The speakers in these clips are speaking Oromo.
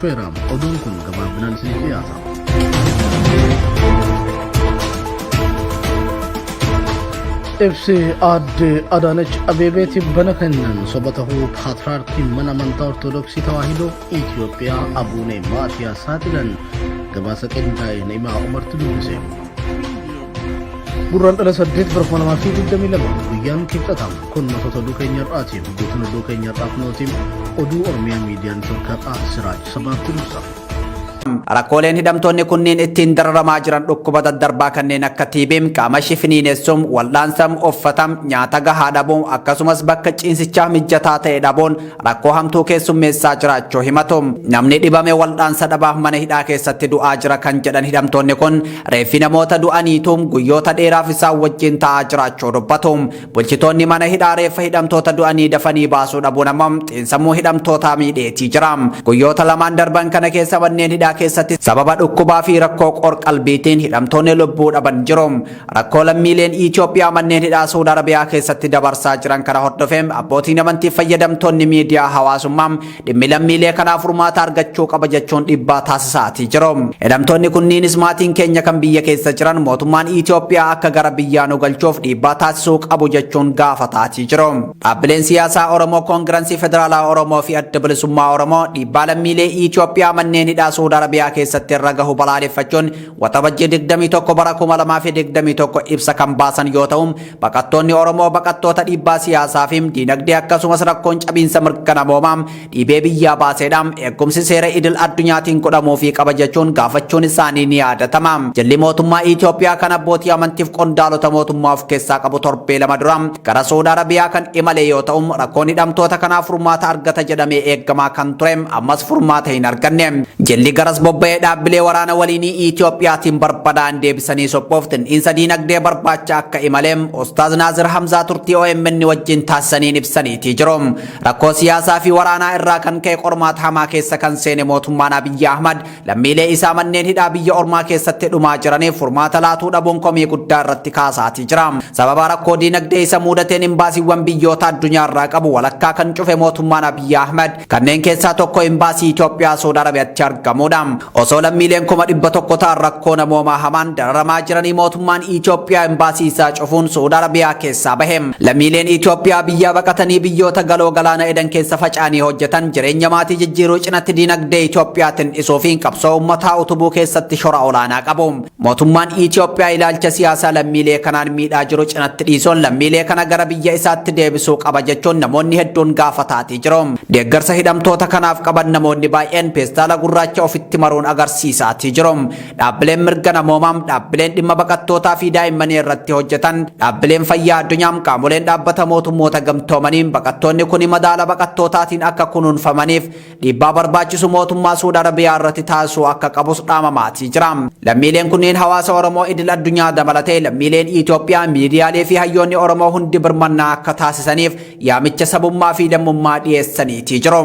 Dhufeera. Oduun kun gabaabinaan isiniif dhiyaata. Ibsi aadde Adaanech Abeebee tibbana kennan soba tahuu paatraarkiin mana amantaa Ortodoksii Tawaahidoo Itoophiyaa Abuunee Maatiyaas saaxilan gabaasa qindaa'e Na'imaa Umartu dubbise. Gurraandhala 8 bara 2022 guyyaan kibxata kun matoota oduu keenya har'aati. Guutuun oduu keenya har'aa kunooti oduu Oromiyaa Miidiyaa Neetwoork har'aa Siraaj Sabaatti dursa. Rakkooleen hidhamtoonni kunniin ittiin dararamaa jiran dhukkuba daddarbaa kanneen akka TB, qaama shifiniinessuum, wal'aansam, uffatam, nyaata gahaa dhabuu akkasumas bakka ciinsichaa mijataa ta'e dhabuun rakkoo hamtuu keessummeessaa jiraachuu himatu. Namni dhibame wal'aansa dhabaa mana hidhaa keessatti du'aa jira kan jedhan hidhamtoonni kun reeffi namoota du'aniitu guyyoota dheeraaf isaan wajjin taa'aa jiraachuu dubbatu. Bulchitoonni mana hidhaa reeffa hidhamtoota du'anii dafanii baasuu dhabuun ammoo xiinsammuu hidhamtootaa miidheetii jira. Guyyoota lamaan darban kana keessa manneen hidhaa keessatti sababa dhukkubaa fi rakkoo qor-qalbiitiin hidhamtoonni lubbuu dhaban jiru. Rakkoo lammiileen Itoophiyaa manneen hidhaa Suud Arabiyaa keessatti dabarsaa jiran kana hordofee abbootiin amantii fayyadamtoonni miidiyaa hawaasummaa dhimmi lammiilee kanaa furmaata argachuu qaba jechuun dhiibbaa taasisaatii jiru. Hidhamtoonni kunniinis maatiin keenya kan biyya keessa jiran mootummaan Itoophiyaa akka gara biyyaa nu galchuuf dhiibbaa taasisuu qabu jechuun gaafataatii jiru. Dhaabbileen siyaasaa Oromoo Koongiransii Federaalaa Oromoo fi Adda Bilisummaa Oromoo dhiibbaa lammiilee Itoophiyaa manneen hidhaa Suud Arabiyaa keessatti irra gahu balaaleffachuun Waxabajjii 21 bara 2021 ibsa kan baasan yoo ta'u, baqattoonni Oromoo baqattoota dhiibbaa siyaasaa fi diinagdee akkasumas rakkoon cabiinsa mirga namoomaa dhiibee biyyaa baaseedha. Eegumsi seera idil addunyaatiin godhamuufii qaba jechuun gaafachuun isaanii ni yaadatama. Jilli mootummaa Itoophiyaa kan abbootii amantiif qondaalota mootummaa of keessaa qabu torbee 2 dura gara Suud Arabiyaa kan imale yoo ta'u, rakkoon hidhamtoota kanaa furmaata argata jedhamee eegamaa kan ture ammas furmaata hin arganne. Jilli garas bobba'ee dhaabbilee waraana waliinii Itoophiyaatiin barbadaa'an deebisanii suphuuf xin'iinsa diinagdee barbaacha akka imale Ustaaz Naazir Hamzaa turtii OMN wajjin taasisaniin ibsaniitii jiru. Rakkoo siyaasaa fi waraanaa irraa kan ka'e qormaata hamaa keessa kan seene mootummaan Abiyyi Ahmad lammiilee isaa manneen hidhaa biyya ormaa keessatti dhumaa jiraniif furmaata laatuu dhabuun komii guddaa irratti kaasaatii jira. Sababa rakkoo diinagdee isa muudateen imbaasiiwwan biyyoota addunyaa irraa qabu walakkaa kan cufe mootummaan Abiyyi Ahmad Kanneen keessaa tokko Imbaasii Itoophiyaa Suud Arabiyaatti argamudha. Osoo lammiileen 100,000 ta'an rakkoo namoomaa hamaan dararamaa jiranii mootummaan Itoophiyaa imbaasii isaa cufuun Suud Arabiyaa keessaa bahe. Lammiileen Itoophiyaa biyyaa baqatanii biyyoota galoo galaana Edan keessa faca'anii hojjetan jireenya maatii jijjiiruu cinatti diinagdee Itoophiyaa tin'isuu fi qabsoo uummataa utubuu keessatti shora olaanaa qabu. Mootummaan Itoophiyaa ilaalcha siyaasaa lammiilee kanaan miidhaa jiru cinatti dhiisuun lammiilee kana gara biyya isaatti deebisuu qaba jechuun namoonni hedduun gaafataatii jiru. Deeggarsa hidhamtoota kanaaf qaban namoonni baay'een peestaala gurraacha ofitti maruun agarsiisaatii jiru. Dhaabbileen mirga namoomaa, dhaabbileen dhimma baqattootaa fi daa'immanii irratti hojjetan, dhaabbileen fayyaa addunyaa, qaamoleen dhaabbata mootummoota gamtoomanii baqattoonni kuni madaala baqattootaatiin akka kunuunfamaniif Dhiibbaa barbaachisu mootummaa Suud Arabiyaa irratti taasisuu akka qabus dhaamamaatii jira. Lammiileen kunneen hawaasa Oromoo idil addunyaa dabalatee lammiileen Itoophiyaa, miidiyaalee fi hayyoonni Oromoo hundi birmannaa akka taasisaniif yaamicha sabummaa fi lammummaa dhiyeessaniitii jiru.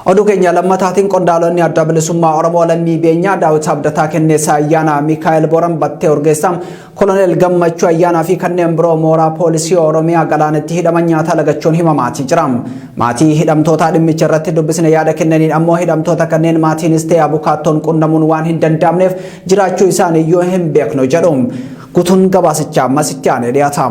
Oduu keenya lammataatiin qondaalonni adda bilisummaa Oromoo Lammii Beenyaa, Daawit Abdataa, Kenneessaa Ayyaanaa, Mikaa'el Boran, Battee Urgeessaa, Koloneel Gammachuu Ayyaanaa fi kanneen biroo mooraa poolisii Oromiyaa Galaanitti hidhaman nyaata lagachuun himamaatii jira. Maatii hidhamtootaa dhimmicha irratti dubbisne yaada kennaniin ammoo hidhamtoota kanneen maatiinis ta'e abukaattoon qunnamuun waan hin danda'amneef jiraachuu isaaniiyyuu hin beeknu jedhu. Gutuun gabaasichaa ammas itti aanee dhiyaata.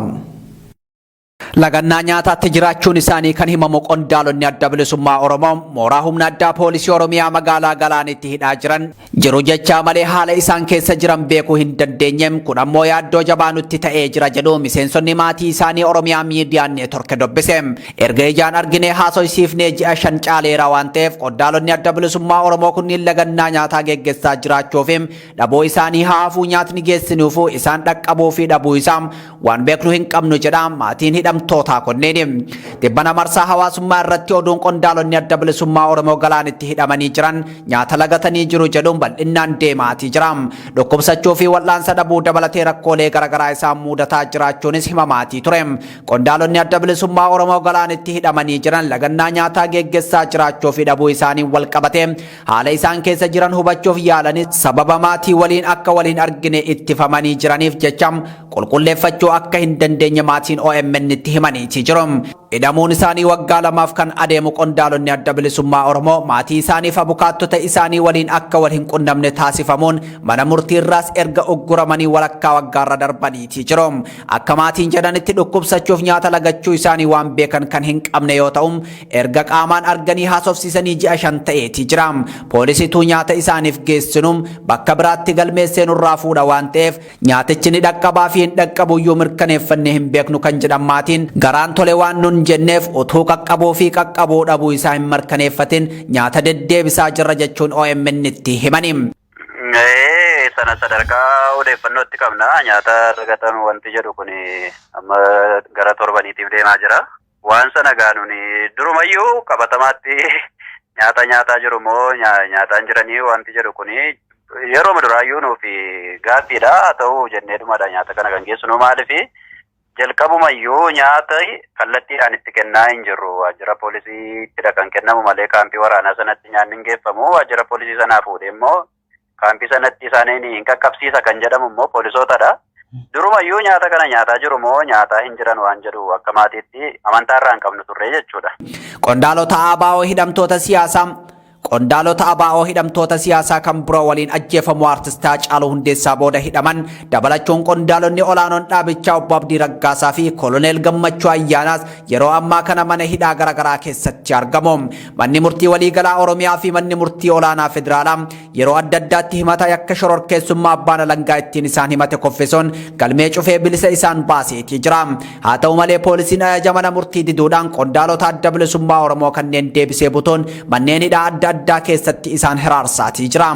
Lagannaa nyaataatti jiraachuun isaanii kan himamu qondaalonni adda bilisummaa Oromoo mooraa humna addaa poolisii Oromiyaa magaalaa Galaanitti hidhaa jiran jiru jechaa malee haala isaan keessa jiran beekuu hin dandeenye. Kun ammoo yaaddoo jabaa nutti ta'ee jira jedhu miseensonni maatii isaanii Oromiyaa Miidiyaa Neetwork dubbise. Erga ijaan arginee haasoysiifnee ji'a 5 caaleera waan ta'eef qondaalonni adda bilisummaa Oromoo kunniin lagannaa nyaataa geggessaa jiraachuu fi dhabuu isaanii haa hafuu nyaatni geessinuufuu isaan dhaqqabuu fi dhabuu isaa waan beeknu hin qabnu jedha maatiin hidhamtootaa kunneen. Tibbana marsaa hawaasummaa irratti oduun qondaalonni adda bilisummaa Oromoo Galaanitti hidhamanii jiran nyaata lagatanii jiru jedhuun bal'innaan deemaatii jira. Dhukkubsachuu fi wal'aansa dhabuu dabalatee rakkoolee garaagaraa isaan mudataa jiraachuunis himamaatii ture. Qondaalonni adda bilisummaa Oromoo Galaanitti hidhamanii jiran lagannaa nyaataa geggessaa jiraachuu fi dhabuu isaaniin walqabatee haala isaan keessa jiran hubachuuf yaalanis sababa maatii waliin akka wal hin argine ittifamanii jiraniif jecha qulqulleeffachuu akka hin dandeenye maatiin OMN tti himaniiti jiru. Hidhamuun isaanii waggaa lamaaf kan adeemu qondaalonni Adda Bilisummaa Oromoo maatii isaaniif abukaattota isaanii waliin akka wal hin qunnamne taasifamuun mana murtiirraas erga ugguramanii walakkaa waggaarra darbaniitii jiru. Akka maatiin jedhanitti dhukkubsachuuf nyaata lagachuu isaanii waan beekan kan hin qabne yoo ta'u, erga qaamaan arganii haasofsiisanii ji'a 5 ta'eetii jira. Poolisituu nyaata isaaniif geessinu bakka biraatti galmeessee nurraa fuudha waan ta'eef Nyaatichi ni dhaqqabaa fi hin dhaqqabuyyuu mirkaneeffannee hin beeknu kan jedhan maatiin, garaan tole waan nun jenneef utuu qaqqabuu fi qaqqabuu dhabuu isaa hin mirkaneeffatin nyaata deddeebisaa jirra jechuun OMN tti himani. Ee, sana sadarkaa odeeffannootti qabna. Nyaata argatan wanti jedhu kun amma gara torbaniitiif deemaa jira. Waan sana gaa nuni durumayyuu qabatamaatti nyaata nyaataa jiru moo nyaataan jiranii wanti jedhu kuni yeroo duraayyuu nuuf gaaffiidha. Haa ta'u jenneedhumadha nyaata kana kan geessinu. Maaliif jalqabumayyuu nyaata kallattiidhaan itti kennaa hin jirru. Waajjira poolisiittidha kan kennamu malee kaampii waraanaa sanatti nyaanni hin geeffamu. Waajjira poolisii sanaa fuudhee immoo kaampii sanatti isaaniin hin qaqqabsiisa kan jedhamu immoo poolisootadha. Durumayyuu nyaata kana nyaataa jiru moo nyaataa hin jiran waan jedhu akka maatiitti amantaa irraa hin qabnu turre jechuudha. Qondaalota ABO hidhamtoota siyaasaa Qondaalota ABO hidhamtoota siyaasaa kan biroo waliin ajjeefamuu Artist Haacaaluu Hundeessaa booda hidhaman dabalachuun qondaalonni olaanoon dhaabichaa Obbo Abdii Raggaasaa fi Koloneel Gammachuu Ayyaanaas yeroo ammaa kana mana hidhaa garaagaraa keessatti argamu. Manni Murtii Waliigalaa Oromiyaa fi Manni Murtii Olaanaa Federaalaa yeroo adda addaatti himata yakka shororkeessummaa abbaan alangaa ittiin isaan himate kuffisuun galmee cufee bilisa isaan baaseetii jira. Haa ta'u malee poolisiin ajaja mana murtii diduudhaan qondaalota Adda Bilisummaa Oromoo kanneen deebisee butuun manneen hidhaa adda addaa keessatti isaan hiraarsaatii jira.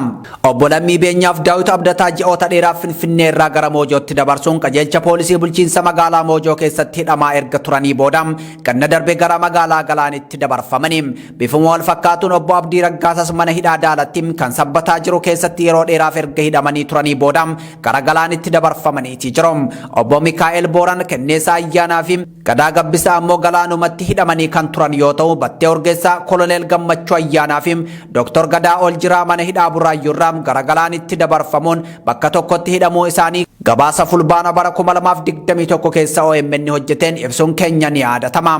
Obbo Lammii Beenyaaf Daawit Abdataa ji'oota dheeraaf Finfinnee irraa gara Moojootti dabarsuun qajeelcha poolisii bulchiinsa magaalaa Moojoo keessatti hidhamaa erga turanii booda ganna darbe gara magaalaa Galaanitti dabarfamani. Bifuma wal fakkaatuun Obbo Abdii Raggaasaas mana hidhaa Daalatti kan Sabbataa jiru keessatti yeroo dheeraaf erga hidhamanii turanii booda gara Galaanitti dabarfamaniiti jiru. Obbo Mikaa'el Booran, Kenneesaa Ayyaanaa fi Gadaa Gabbisaa ammoo Galaanumatti hidhamanii kan turan yoo ta'u, Battee Urgeessaa, Koloneel Gammachuu Ayyaanaa fi Dr. Gadaa Oljiraa mana hidhaa Buraayyuurraa gara Galaanitti dabarfamuun bakka tokkotti hidhamuu isaanii gabaasa Fulbaana bara 2021 keessa OMN hojjeteen ibsuun keenya ni yaadatama.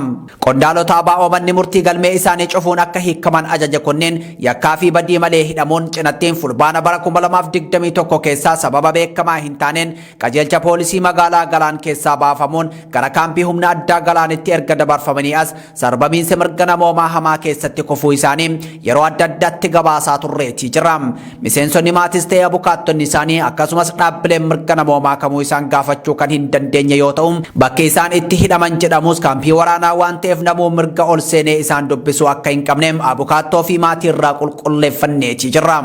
Qondaalota ABO manni murtii galmee isaanii cufuun akka hiikkaman ajaje kunneen yakkaa fi badii malee hidhamuun cinattiin Fulbaana bara 2021 keessaa sababa beekamaa hin taaneen qajeelcha poolisii magaalaa Galaan keessaa baafamuun gara kaampii humna addaa Galaanitti erga dabarfamanii as sarbamiinsa mirga namoomaa hamaa keessatti kufuu isaanii yeroo adda addaatti gabaasaa turreetii jirra. Miseensonni maatis ta'e abukaattonni isaanii akkasumas dhaabbileen mirga namoomaa kamuu isaan gaafachuu kan hin dandeenye yoo ta'u, bakki isaan itti hidhaman jedhamus kaampii waraanaa waan ta'eef namuu mirga ol seenee isaan dubbisuu akka hin qabne abukaattoo fi maatii irraa qulqulleeffanneetii jirra.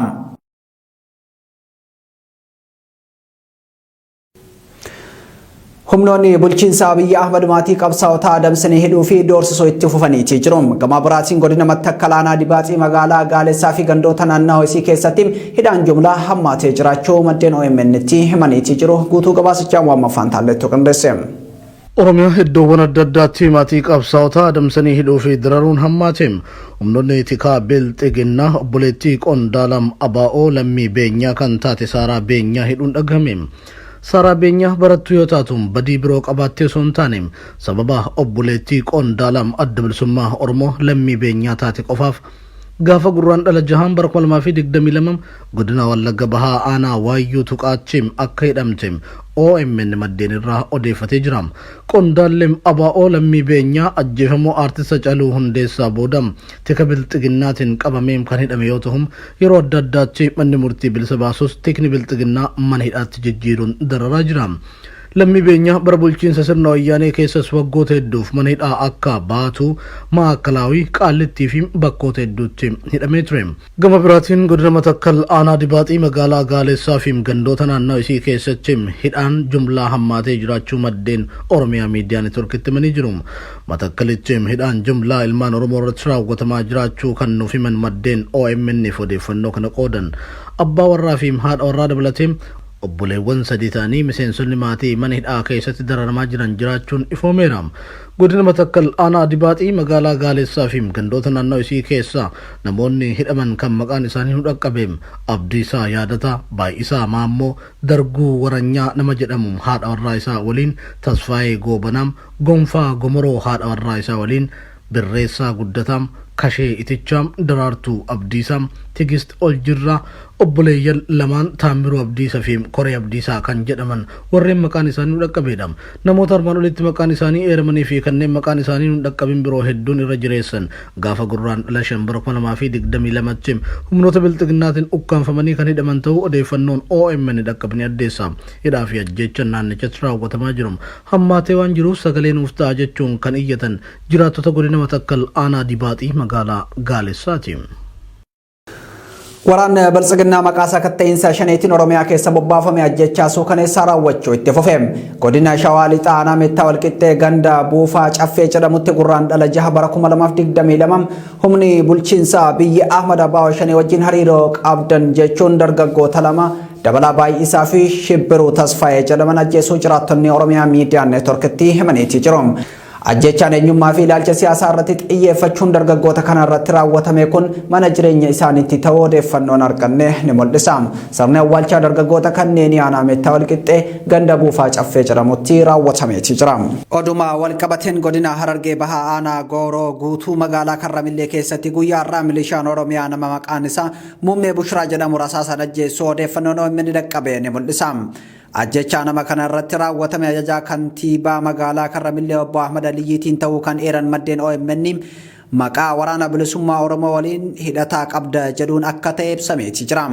Humnoonni bulchiinsa Abiyyi Ahmad maatii qabsaa'otaa adamsanii hidhuu fi doorsisuu itti fufaniitii jiru. Gama biraatiin godina Mattakkal aanaa Dibaaxii magaalaa Gaalessaa fi gandoota naannawaa isii keessatti hidhaan jumlaa hammaatee jiraachuu maddeen OMN tti himaniitii jiru. Guutuu gabaasichaa Waamma Faantaalleettu qindeesse. Oromiyaa iddoowwan adda addaatti maatii qabsaa'otaa adamsanii hidhuu fi dararuun hammaate. Humnoonni tikaa Bilxiginnaa obboleettii qondaala ABO Lammii Beenyaa kan taate Saaraa Beenyaa hidhuun dhagahame. Saaraa Beenyaa barattuu yoo taatu badii biroo qabaattee osoo hin taane sababa obboleettii qondaala Adda Bilisummaa Oromoo Lammii Beenyaa taate qofaaf gaafa Gurraandhala jahaan bara 2022 Godina Wallagga Bahaa Aanaa Waayyuu Tuqaatti akka hidhamte omn maddeen irraa odeeffatee jira. Qondaalli ABO Lammii Beenyaa ajjeefamuu Aartist Hacaaluu Hundeessaa booda tika Bilxiginnaatiin qabamee kan hidhame yoo tahu, yeroo adda addaatti manni murtii bilisa baasus tikni Bilxiginnaa mana hidhaatti jijjiiruun dararaa jira. Lammii Beenyaa bara bulchiinsa sirna Wayyaanee keessas waggoota hedduuf mana hidhaa akka Baatuu, Maa'akkalaawii, Qaallittii fi bakkoota hedduutti hidhamee ture. Gama biraatiin Godina Matakkal Aanaa Dibaaxii magaalaa Gaalessaa fi gandoota naannawa isii keessatti hidhaan jumlaa hammaatee jiraachuu maddeen Oromiyaa Miidiyaa Networkitti himanii jiru. Matakkalitti hidhaan jumlaa ilmaan Oromoo irratti raawwatamaa jiraachuu kan nuuf himan maddeen OMN'f odeeffannoo kana qoodan abbaa warraa fi haadha warraa dabalatee Obboleewwan sadii ta'anii miseensonni maatii mana hidhaa keessatti dararamaa jiran jiraachuun ifoomeera. Godina Matakkal aanaa Dibaaxii magaalaa Gaalessaa fi gandoota naannoo isii keessaa namoonni hidhaman kan maqaan isaanii nu dhaqqabe Abdiisaa Yaadataa, Baay'isaa Maammoo, Darguu Waranyaa nama jedhamu haadha warraa isaa waliin, Tasfaayee Goobanaa, Gonfaa Gomoroo haadha warraa isaa waliin, Birreessaa Guddataa, Kashee Itichaa, Daraartuu Abdiisaa, Tigist Oljirraa, obboleeyyan lamaan Taammiruu Abdiisa fi Koree Abdiisaa kan jedhaman warreen maqaan isaanii nu dhaqqabeedha. Namoota armaan olitti maqaan isaanii eeramanii fi kanneen maqaan isaanii nu dhaqqabin biroo hedduun irra jireessan gaafa Gurraandhala 5 bara 2022tti humnoota Bilxiginnaatiin ukkaamfamanii kan hidhaman ta'uu odeeffannoon OMN dhaqqabe ni addeessa. Hidhaa fi ajjeechaan naannichatti raawwatamaa jiru hammaatee waan jiruuf sagalee nuuf ta'a jechuun kan iyyatan jiraattota godina Matakkal aanaa Dibaaxii magaalaa Gaalessaati. Waraanni Biltsiginnaa maqaa sakatta'iinsa shaneetiin Oromiyaa keessa bobbaafame ajjechaa suukaneessaa raawwachuu itti fufe. Godina Shawaa Lixaa aanaa Meettaa Walqixxee ganda Buufaa Caffee jedhamutti Gurraandhala 6 bara 2022 humni bulchiinsaa biyya Ahmad Abbaa Shanee wajjin hariiroo qabdan jechuun dargaggoota lama Dabalaa Baay'isaa fi Shibbiruu Tasfaayee jedhaman ajjeesuu jiraattonni Oromiyaa Miidiyaa Neetworkitti himaniitii jiru. Ajjeechaan eenyummaa fi ilaalcha siyaasaa irratti xiyyeeffachuun dargaggoota kana irratti raawwatame kun mana jireenya isaaniitti ta'uu odeeffannoon arganne ni mul'isa. Sirni awwaalchaa dargaggoota kanneenii aanaa Meettaa Walqixxee ganda Buufaa Caffee jedhamutti raawwatameeti jira. Oduma walqabateen godina Harargee Bahaa aanaa Gooroo Guutuu magaalaa Karramillee keessatti guyyaa har'aa milishaan Oromiyaa nama maqaan isaa Muummee Bushraa jedhamu rasaasaan ajjeessuu odeeffannoon OMN dhaqqabe ni mul'isa. Ajjechaa nama kana irratti raawwatame ajajaa kantiibaa magaalaa Karramillee obbo Ahmad Aliyyiitiin ta'uu kan eeran maddeen OMN maqaa waraana bilisummaa Oromoo waliin hidhataa qabda jedhuun akka ta'e ibsameeti jira.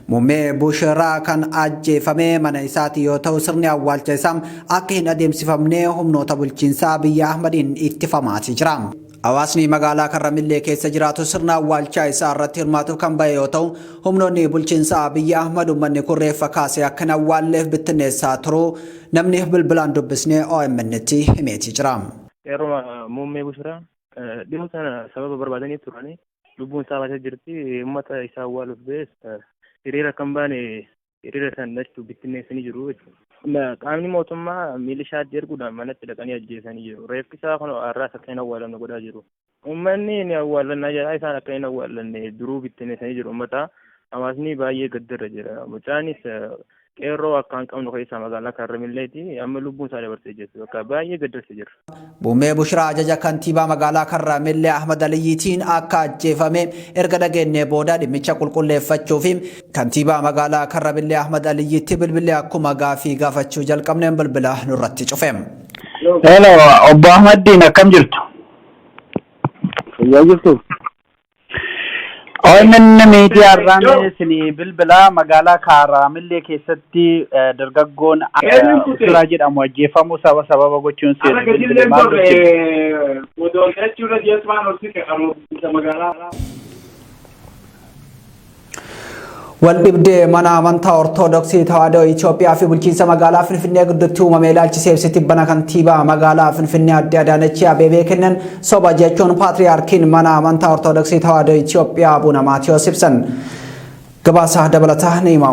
Muummee Bushiraa kan ajjeefame mana isaati yoo ta'u sirni awwaalcha isaa akka hin adeemsifamne humnoota bulchiinsaa Abiyyi Ahmadiin ittifamaati jira. Hawaasni magaalaa Karramillee keessa jiraatu sirna awwaalchaa isaa irratti hirmaatuuf kan bahe yoo ta'u, humnoonni bulchiinsa Abiyyi Ahmad uummanni kun reeffa kaasee akka hin awwaalleef bittinneessaa turuu namni bilbilaan dubbisne OMN'tti himeeti jira. Qeerroma Muummee Bushiraa dhiyoo sana sababa barbaadanii turanii lubbuun isaa baatee jirti. Uummata isaa awwaaluuf ba'es hiriira akka hin baane hiriira san lachuu bittinneessanii jiru jechuudha. Qaamni mootummaa milishaatti erguudhaan manatti dhaqanii ajjeesanii jiru. Reeffi isaa kun har'aas akka hin awwaalamne godhaa jiru. Uummanni ni awwaalannaa jedha isaan akka hin awwaalanne duruu bittinneessanii jiru uummata. Hawaasni baay'ee gaddarra jira. Mucaanis qeerroo akkaan qabnu keessaa magaalaa Karramilleeti amma lubbuun isaa dabarsee jirti. Bakka baay'ee gaddarsa jira. Muummee Bushiraa ajaja kantiibaa magaalaa Karraamillee Ahmad Aliyyiitiin akka ajjeefame erga dhageennee booda dhimmicha qulqulleeffachuu fi kantiibaa magaalaa Karramillee Ahmad Aliyyiitti bilbillee akkuma gaafii gaafachuu jalqabneen bilbila nurratti cufe. Hello, obbo Ahmaddiin akkam jirtu? Fayyaa jirtu? OMN miidiyaa irraan isinii bilbila magaalaa Kaaraamillee keessatti dargaggoon Bushiraa jedhamu ajjeefamuu saba sababa gochuun isin bilbile maal gochuun? Waldhibdee mana amantaa Ortodoksii Tawaahidoo Itoophiyaa fi bulchiinsa magaalaa Finfinnee gidduutti uumame ilaalchisee ibsi tibbana kantiibaa magaalaa Finfinnee Aadde Adaanech Abeebee kennan soba jechuun paatriyaarkiin mana amantaa Ortodoksii Tawaahidoo Itoophiyaa Abuna Maatiyoos ibsan. Gabaasa dabalataa ni hima.